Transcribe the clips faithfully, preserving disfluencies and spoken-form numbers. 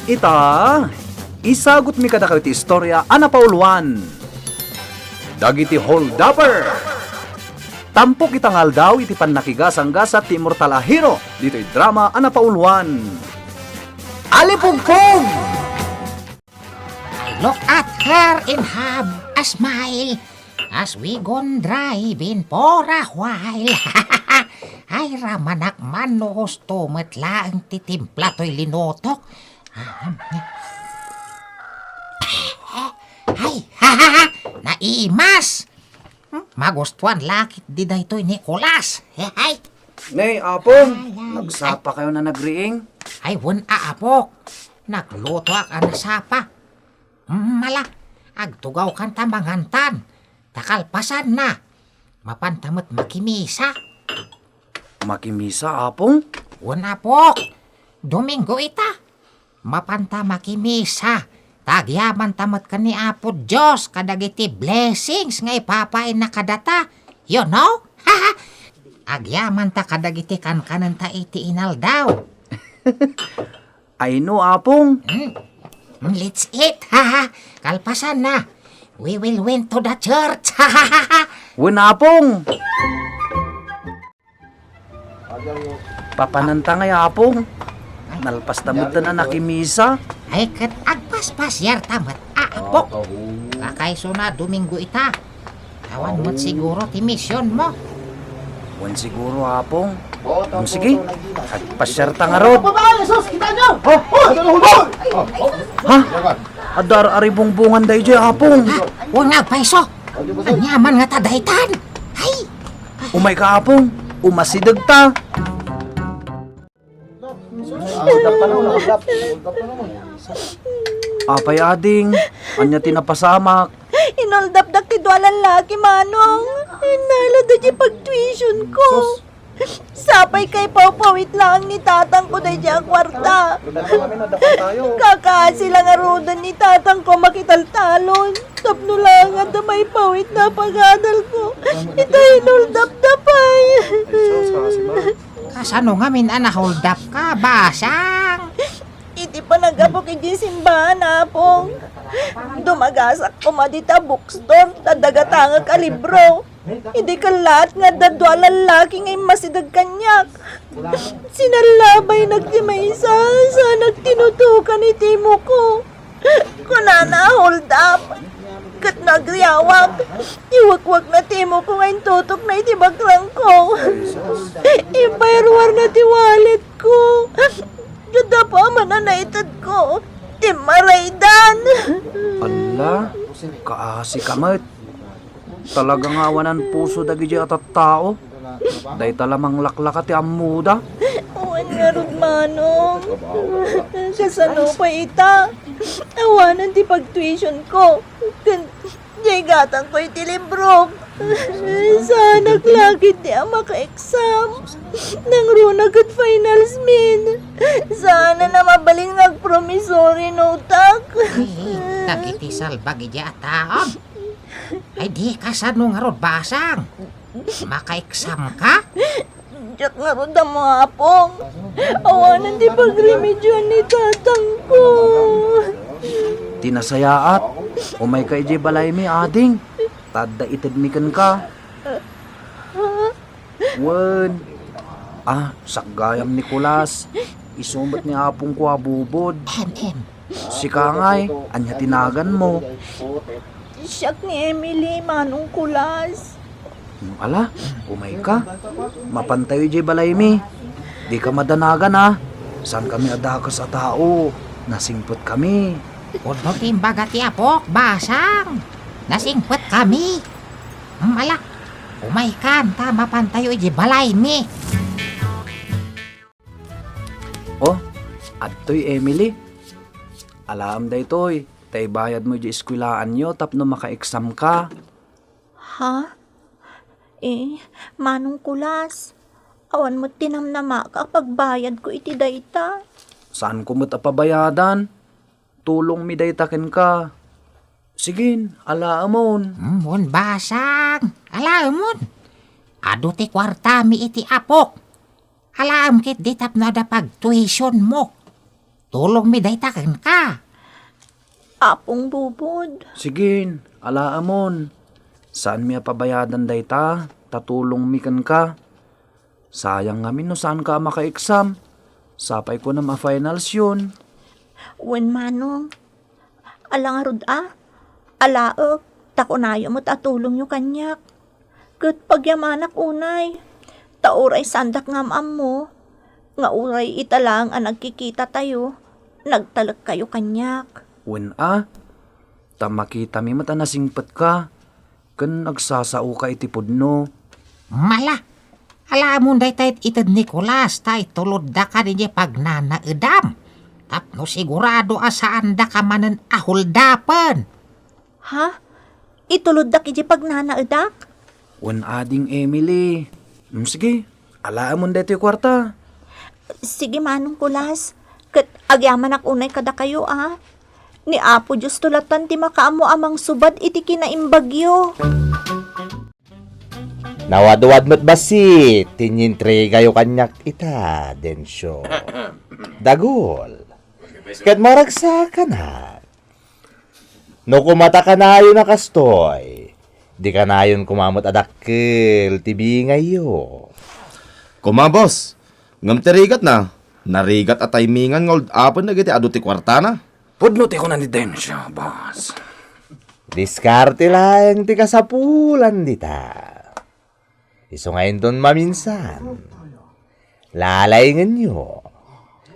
Ita, isagutmi kadakayo ti istorya a napauluan. Dagiti Holdupper. Tampok ita nga aldaw iti pannakigasanggasat ti immortal a hero ditoy drama a napauluan. Alipugpog! Look at her and have a smile as we gone driving for a while. Ay, ramanak man no husto met laeng ti timpla toy linutok. Ay, naimas! Hmm, magustuan lakit di daytoy ni Kulas. Ay, Nay, Apong, ay, ay, nagsapa kayo na nagriing? Ay, wen a, Apok. Naglutoak a nasapa. Mala, agtugawkan ta mangantan. Ta kalpasanna, mapanta met makimisa. Makimisa, Apong? Wen, Apok. Domingo ita. Mapanta makimisa. Ta agyamanta met ken ni Apo Dios kadagiti blessings nga ipapaayna kadata. You know? Agyamanta kadagiti kankanenta iti inaldaw. Ay no, Apong. Hmm. Let's eat. Kalpasanna, we will went to the church. Wen, Apong. Papananta ngay, Apong. Nalpasta met ta na nakimisa. Ay, ket agpaspasiarta met, a, Apok. Kakaisuna Domingo ita. Awan met siguro ti misionmo. Wen siguro, Apong. Hmm, sige, agpasiarta ngarud. Babae, sus, kita niyo! Oh! Oh! Ha? Adda ar-aribungbungan daydiay, Apong. Wen nga agpayso. Ania man ngata daytan? Ay! Umayka, Apong. Umasidegta. Apay, ading, ania ti napasamak? Inuldapdak ti dua lallaki, Manong. Innalada ti pagtuitionko. Sapay kay pawpawit laeng ni tatangko daydiay a kuarta. Kakaasi la ngaruden ni tatangko makitaltalon tapno laeng adda maipawit a pagadalko. Ita inuldapda pay. Kasano ngamin a nahuldapka, Basang? Iti panaggapuak idiay simbahan, Apong. Dumagasak koma dita bookstore ta dagatangek a libro. Idi kellaat nga adda dua a lallaki nga immasideg kaniak. Sinallabaynak ti maysa, saanak tinutokan iti imoko. Kunana a hold up. Ket no agriawak, iwekwekna ti imoko nga intutokna iti bakrangko. Impayaruarna ti walletko. Ket apaman a naitedko, immaraydan. Alla, kaasika met. Talaga nga awanan puso dagidiay a tattao. Dayta la manglaklaka ti ammoda. Wen ngarud, Manong. Kasano pay ita? Awanen ti pagtuitionko. Ken diay gatangko iti librok. Saanak la ketdi a maka-exam. Nangruna ket finals min. Saanen a mabalin nga agpromissory note-ak. Ay, dagiti salbag idiay a tao. Ay, di kasano ngarud, Basang? Maka-exam ka? Diak ngarud ammo, Apong. Awanen ti pagremedioan ni tatangko. Ti nasayaat, umayka idiay balaymi, ading. Ta adda itedmi kenka. Wen. Ah, sakgayam, Nicolas. Isu met ni apongko a bubod. Em, em. Sika ngay, ania ti naganmo? Siak ni Emily, Manong Kulas. Hmm, ala, umayka. Mapantayo idiay balaymi. Dika madanagan, a. Saankami a dakes a tao. Nasingpetkami. Pudno ti imbaga ti apok, Basang. Nasingpetkami. Hmm, ala, umaykan ta mapantayo idiay balaymi. Oh, adtoy Emily. Alaem daytoy, ta ibayadmo idiay eskuelaanyo tapno maka-exam ka. Ha? Eh, Manong Kulas, awan met ti namnamaka a pagbayadko iti dayta. Saanko met a pabayadan? Tulongmi dayta kenka. Sigin, alaemon. Hmm, wen, Basang. Alaemon. Adu ti kuartami iti apok. Alaem ketdi tapno adda pagtuitionmo. Tulongmi dayta kenka. Apong Bubod. Sigin, alaemon. Saanmi a pabayadan dayta, ta tulongmi kenka. Sayang ngamin no saanka a maka-exam. Sapay kunam a finals yon. Wen, Manong. Ala ngarud a, alaek, ta kunayo met a tulongyo kaniak. Ket pagyamanak unay, ta uray saandak nga am-ammo, nga uray ita laeng a nagkikitatayo, nagtalekkayo kaniak. Wen a, ta makitami met a nasingpetka, ken agsasaoka iti pudno. Mala, alaemon dayta it ited Nicolas ta itulodda kadi diay pagnanaedam. Tapno sigurado a saandaka manen a holdapen. Ha? Ituloddak idiay pagnanaedak? Wen a, Ding Emily. Mm, sige, alaemon daytoy kuarta. Sige, Manong Kulas. Ket agyamanak unay kadakayo, a. Ni Apo Diosto lattan ti makaammo a mangsubad iti kinaimbagyo. Nawadwad met bassit ti inyintrigayo kaniak ita, Dencio. Dagul. Ket maragsakanak. No kumata kanayon a kastoy, di kanayon koma met a dakkel ti bingayyo. Koma, boss. Ngem ti rigatna, narigat a timingan nga hold-upen dagiti adu ti kuartana. Pudno ti kuna ni Dencio, boss. Diskarte laeng ti kasapulan dita. Isu nga inton maminsan, lalaingenyo.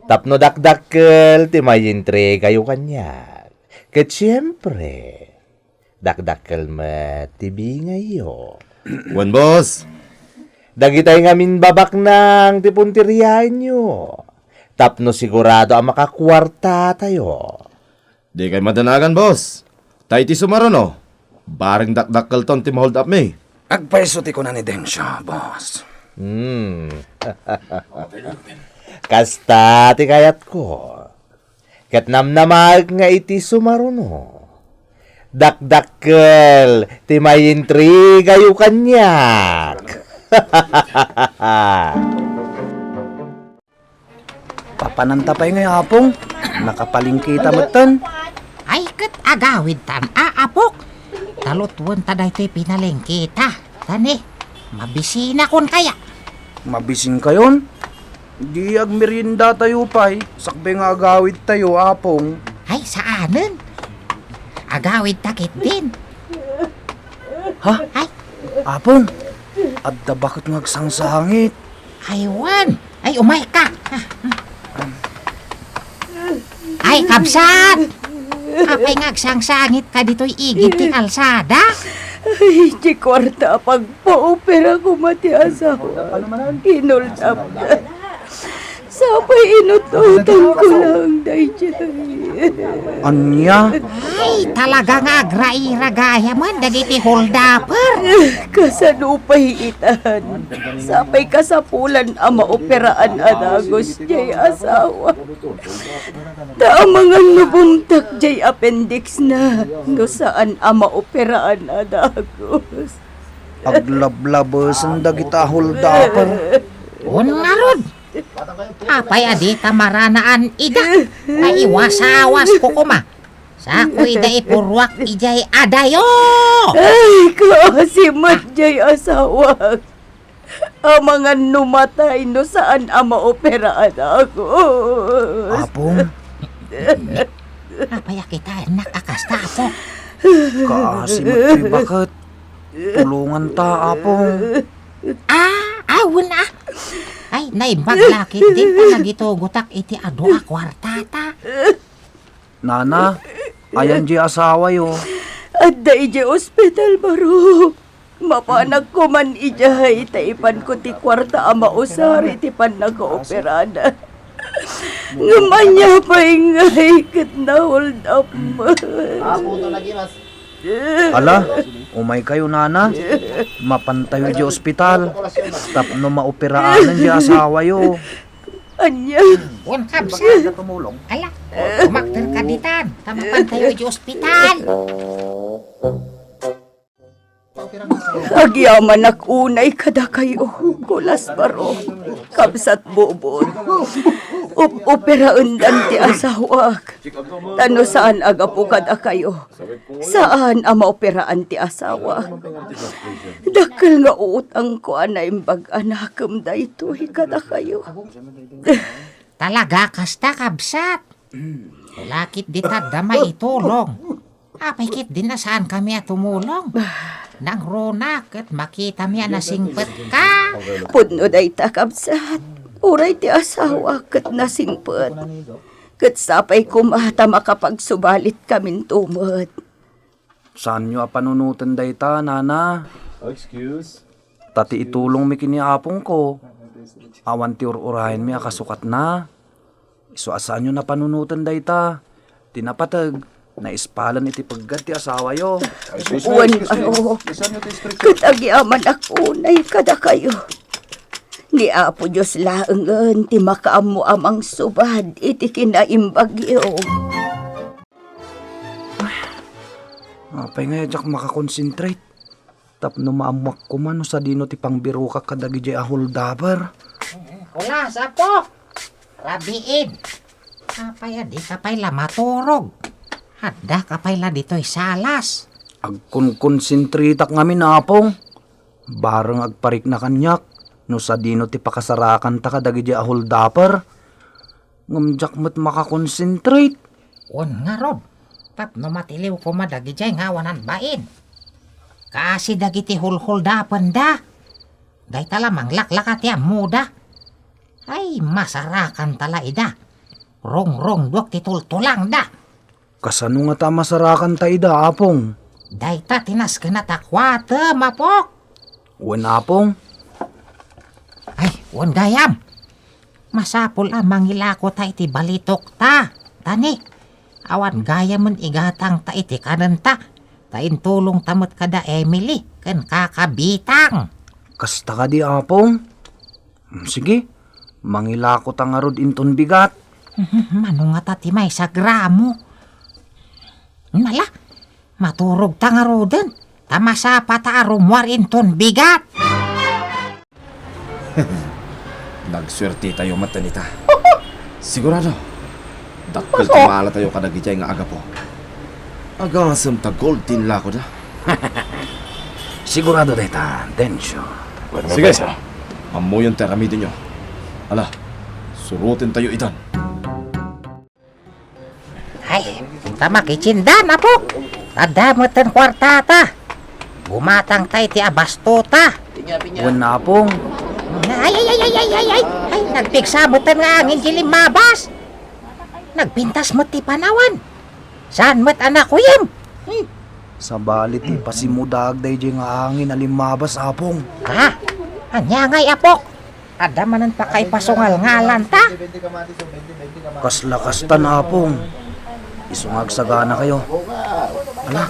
Tapno dakdakkel ti maintrigayo kaniak. Ket siempre, dakdakkel met ti bingayyo. Wen, boss. Dagitay ngamin babaknang ti punteriaenyo. Tapno sigurado a makakuartatayo. Dikay madanagan, boss. Ta iti sumaruno, bareng dakdakkelton ti ma-hold up mi. Agpayso ti kuna ni Dencio, boss. Hmm. Kasta ti kayatko. Ket namnamaek nga iti sumaruno, dakdakkel ti maintrigayo kaniak. Papananta pay ngay, Apong. Nakapalengketa metten. Ay, ket agawidtan a, Apok. Talutwenta daytoy pinalengketa. Tani, mabisinakon kaya? Mabisinkayon? Di agmeriendatayo pay, sakbay nga agawidtayo, Apong. Ay, saanen. Agawidta ketdin. Ha? Ay. Apong, adda baket nga agsangsangit. Ay, wen. Ay, umayka. Ay, kabsat! Apay nga agsangsangitka ditoy igid ti kalsada? Ay, ti kuarta a pagpaopera koma ti asawa. Kinultapda. Sapay inutotanko lang daydiay. Ania? Ay, talaga nga agraira gayam dagiti holdaper. Kasano pay itan? Sapay kasapulan a maoperaan a dagus diay asawa. Ta amangan no bumtak diay appendix na, no saan a maoperaan a dagus. Aglablabesen dagita a holdaper. Wen ngarud, apay a dita maranaan ida? Paiwasawasko koma. Sako ida ipurruak idiay adayo! Ay, kaasi met diay asawak. Amangan no matay no saan a maopera a dagus. Apong. Apay a kitaennak a kasta, Apo? Kaasi met ti baket. Tulonganta, Apong. Ah, awan, ah. Ay, naimbag la ketdin ta nagitugotak iti adu a kuartata. Nana, ayan diay asawayo? Adda idiay ospital, barok. Mapanak koman idiay ta ipanko ti kuarta a mausar iti pannakaoperada. Ngem ania pay ngay ket na-hold up met. Ala, umaykayo, nana. Mapantayo idiay ospital tapno maoperaanan diay asawayo. Ania? Wen, kabsat. Ala, umakterka ditan ta mapantayo idiay ospital. Agyamanak unay kadakayo, Kulas Baro, Kabsat Bobot. Up-operaendan ti asawak. Ta no saan a gapu kadakayo, saan a maoperaan ti asawak. Dakkel nga utangko a naimbag a nakem daytoy kadakayo. Talaga kasta, kabsat? Wala ketdi adda maitulong. Apay ketdi a saankami a tumulong? Nangruna ket makitami a nasingpetka. Pudno dayta, kabsat. Uray ti asawa ket nasingpet. Ket sapay koma ta makapagsubalitkaminto met. Saanyo a panunoten dayta, nana. Oh, excuse. Ta ti itulongmi ken ni apongko, awan ti ur-urayenmi a kasukatna. Isu a saanyo a panunoten dayta. Ti napateg, naispalen iti peggad ti asawayo. Ay, sus, Wen, sus, sus. Ano, Sus, ano ti strict? Ket agyamanak unay kadakayo. Ni Apo Dios laengen ti makaammo a mangsubad iti kinaimbagyo. Apay nga diak makakonsentrate? Tapno maammoak koma no sadino ti pangbirokak kadagijay a holdaper. Kulas, Apo! Rabiin! Apay a dika pay la maturog? Addaka pay la ditoy salas? Agkonkonsentritak ngamin, Apong. Bareng agparikna kaniak no sadino ti pakasarakanta kadagijay a holdaper. Ngem diak met makakonsentrate. Wen ngarud, tapno matiliw koma dagijay nga awanan bain. Kaasi dagiti hulhuldapenda. Dayta la manglaklaka ti ammoda. Ay, masarakanta la ida. Rungrungduak ti tultulangda. Kasano ngata a masarakanta ida, Apong? Dayta ti nasken a takuatem, Apok. Wen, Apong. Ay, wen gayam. Masapul a mangilakota iti balitokta. Tani, awan gayamen igatangta iti kanenta. Ta intulongta met kada Emily ken Kaka Bitang. Kasta kadi, Apong? Mm, sige, mangilakota ngarud inton bigat. Mano ngata ti maysa a gramo? Nala, maturogta ngaruden, ta masapata a rummuar inton bigat. Nagsuertetayo met ita. Sigurado, dakkel ti maalatayo kadagijay nga agapo. Agasem ta gold ti inlakoda. Sigurado dayta, Dencio. Sige, ammoyon ti aramidenyo. Ala, surotentayo itan. Ay, ta makitsindan, Apok. Adda metten kuartata. Bumatangta iti abastota. Wen, Apong. Ay, ay, ay, ay, ay, ay, ay. Ay, nagpigsa metten nga angin ti limmabas. Nagpintas met ti panawen. Saan met a nakuyem? Hmm. Sabali ti pasimmudaag daydiay nga angin a limmabas, Apong. Ha? Ania ngay, Apok? Adda manen pakaipasungalngalanta? Kasla kastan, Apong. Isu nga agsaganakayo. Ala,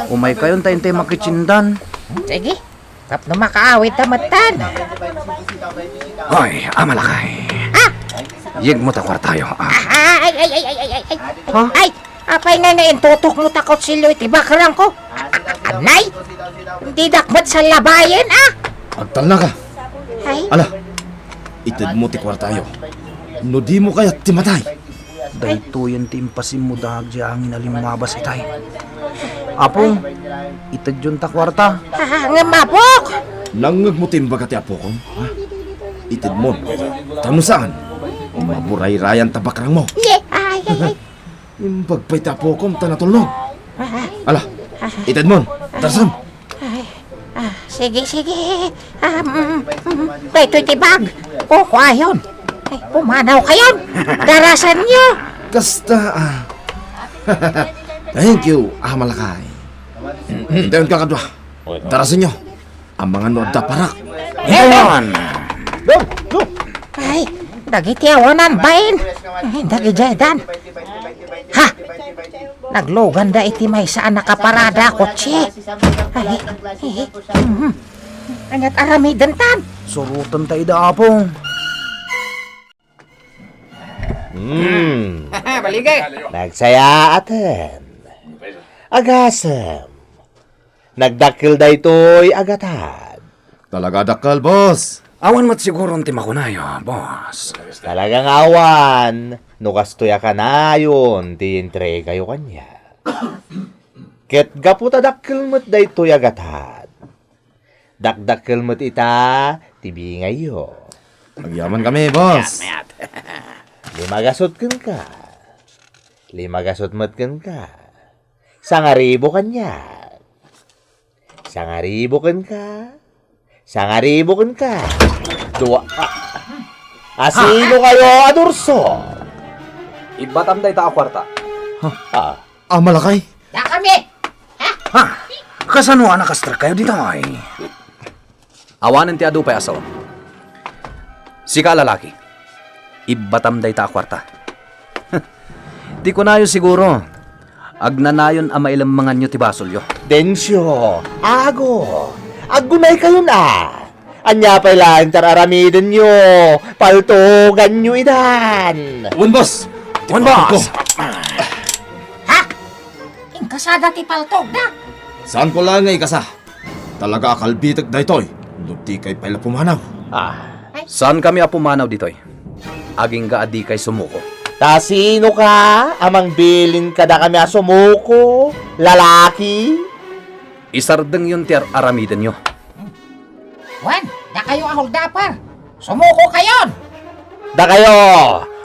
umaykayon ta intay makitsindan. Sige, tapno makaawidta metten. Hoy, Amalakay. Ah! Yegmo ta kuartayo, ah. Ah, ay, ay, ay, ay, ay, ay, ay. Ha? Ay, apay nga nga intutokmo ta kutsilio iti bakrangko? A-, a-, anay? Didak met sallabayen, ah! Agtalnaka. Ay. Ala, itedmo ti kuartayo. No dimo kayat ti matay. Daytoyen ti impasimmudaag diay angin a limmabas itay. Apong, itedyon ta kuarta. Ah, ngem, Apok! Nangngegmo ti imbaga ti apokon, ha? Itedmon. Ta no saan, maburayrayanta bakrangmo. Ye, ay, ay, ay. Imbag pay ti apokon ta natulnog. Ah. Ala, itedmon. Darasem. Ay, ah, sige, sige. Ah, mm, mm, daytoy ti bag. Kukuayon. Ay, pumanawkayon. Darasenyo. Kasta, ah. Thank you, Amalakay. Dayon ka kadua. Darasenyo. Amangan no adda parak. Ayan! Ay, dagiti awanan bain. Ay, dagiti jaydan. Ha? Nagluganda iti maysa a nakaparada a kotse. Ay, ay, mhm. Aniat aramidentan? Surotenta ida, Apong. Hmm. Baligay. Nagsayaaten. Agasem. Nagdakkel daytoy a gatad. Talaga dakkel, boss. Awan met siguron ti makunayo, boss. Talaga nga awan, no kastoy a kanayon ti entregayo kaniak. Ket gapu ta dakkel met daytoy a gatad, dakdakkel met ita ti bingayyo. Agyaman kami, boss. Mayat, mayat. Lima gasut kenka. Lima gasut met kenka. Sangaribu kaniak. Sangaribu kenka. Sangaribu kenka. Dua. Ah. Asino kayo, Adorso? Ibbatam dayta a kuarta. Ah. Ah, malakay. Dakami! Ha? Ha? Kasano a nakastrak kayo dita, ay? Awanen ti adu pay a sao. Sika a lalaki, ibbatam dayta a kuarta. Ti kunayo siguro, agnanayon a mailemmenganyo ti basolyo. Dencio, ago, aggunay kayon a. Ania pay laeng ti ar-aramidenyo, paltoganyo idan. Wen, boss. Wen, boss. Ha? Inkasada ti paltogda? Saanko laeng nga ikasa. Talaga a kalbitek daytoy, no dikay pay la pumanaw. Ah. Saankami a pumanaw ditoy. Agingga a dikay sumuko. Ta sinoka a mangbilin kadakami a sumuko, lalaki? Isardengyon ti ar-aramidenyo. Wen, dakayo a holdaper. Sumuko kayon! Dakayo,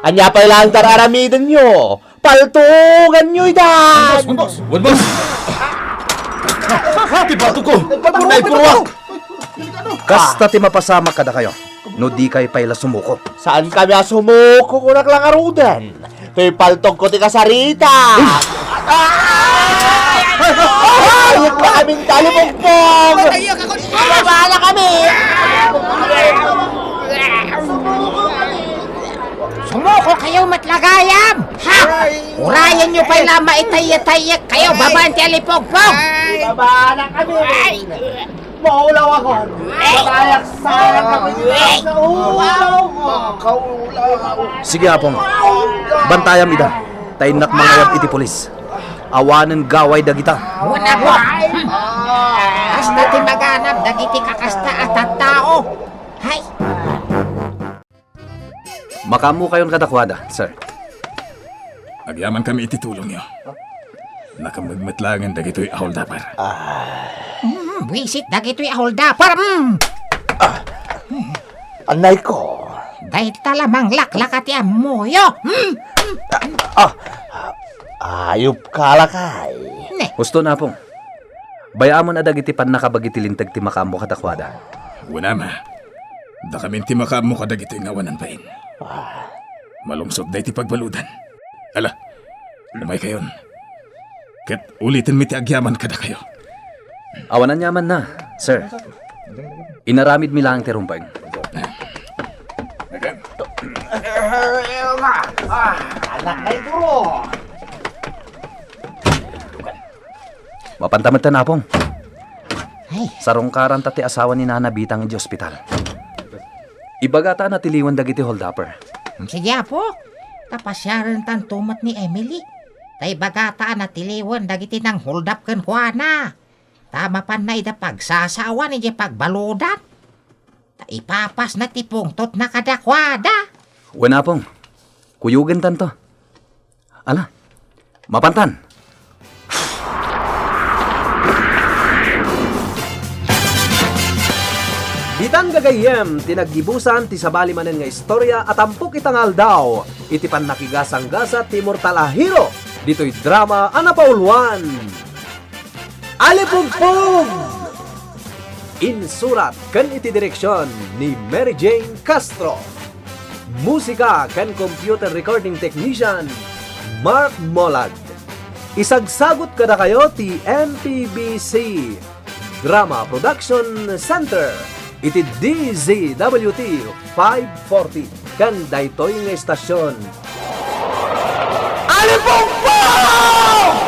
ania pay laeng ti ar-aramidenyo? Paltuganyo idan! Wen, boss! Wen, boss! Ti bato ko! Naipuruak! Kasta ti mapasamak kadakayo no dikay pay la sumuko. Saankami a sumuko, kunak la ngaruden. Toy paltogko ti kasarita. Ay! Ay! Ay! Kaming talipugpog! Baba na kami! Sumuko kayo met la gayam! Ha? Urayan nyo pay la maitayek-tayek kayo babaen ti alipugpog! Baba na kami! Maulaw ako! Mabayak sana kami sa ulaw ko! Sige, Apong. Bantayam ida. Ta innak mangayab iti pulis. Awanen gaway dagita. Wen, Apo. Kasta ti maganab dagiti kakasta a tattao. Hay! Makaammokayon kadakuada, sir. Agyamankami iti tulongyo. Nakemmeg met laengen dagitoy a holdaper. Mm, buisit dagitoy a holdaper, mm. Annay ko. Dayta la manglaklaka ti ammoyo. Mm. Ah, ayop ka, lakay. Ne. Husto, Apong. Bay-amon a dagiti pannakabagi ti linteg ti makaammo kadakuada. Wen, Ama. Dakamin ti makaammo kadagitoy nga awanan bain. Ah. Malungsot daytoy pagbaludan. Ala, umaykayon. Ket ulitenmi ti agyaman kadakayo. Awan aniamanna, sir. Inaramidmi laeng ti rumbeng. Anak na ituro. Mapanta met, Apong. Ay. Sarungkaranta ti asawa ni Nana Bitang iti ospital. Ibagata a natiliwen dagiti holdaper. Sige, Apo. Ta pasiarentanto met ni Emily. Ta ibagata a natiliwen dagiti nangholdap kenkuana. Ta mapanna ida pagsasawan idiay pagbaludan. Ta ipapasna ti pungtotna kadakuada. Wen, Apong. Kuyogentanto. Ala, mapantan. Ditan gagayyem ti naggibusan ti sabali manen nga istorya a tampok ita nga aldaw iti pannakigasanggasat ti immortal a hero ditoy drama a napauluan. Alipugpug! Insurat ken iti direksion ni Mary Jane Castro. Musika ken computer recording technician, Mark Molag. Isagsagut kadakayo ti M P B C Drama Production Center iti D Z W T five forty ken daytoy nga estasion. Alipugpug!